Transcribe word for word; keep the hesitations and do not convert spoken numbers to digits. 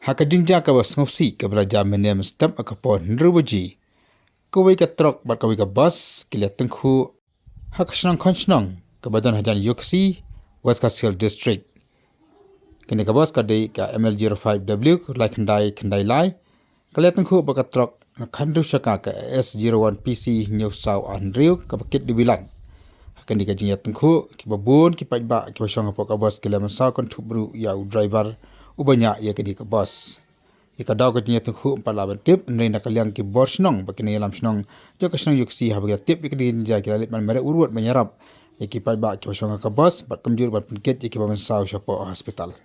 Ha ka jingjia kaba sngewsih kaba la jia mynne mynstep ha ka por hynriew baje, kawei ka trok bad kawei ka bus ki la ïatyngkhuh ha ka shnong Khonshnong kaba don hajan Ïewkhasi, West Khasi Hills District. Kane ka bus ka dei ka M L zero five W lai khyndai khyndai lai, ka la ïatyngkhuh bad ka trok khathynriew shaka ka S zero one P C hynñiew saw ar hynriew kaba kit da bilat. Ha kane ka jingïatyngkhuh, kiba bun ki paidbah kiba shong hapoh ka bus ki la mynsaw kynthup ruh ïa u driver uba ñiah ïa kane ka bus. Ïa ka daw ka jingïatyngkhuh ym pat lah ban tip, hynrei na ka liang ki bor shnong bad ki nongïalam shnong jong ka shnong Ïewkhasi haba ki la tip ïa kane ka jingjia ki la leit ban mareh wut wut ban ïarap ïa ki paidbah kiba shong ha ka bus bad kumjuh ban pynkit ïa kiba mynsaw shapoh hospital.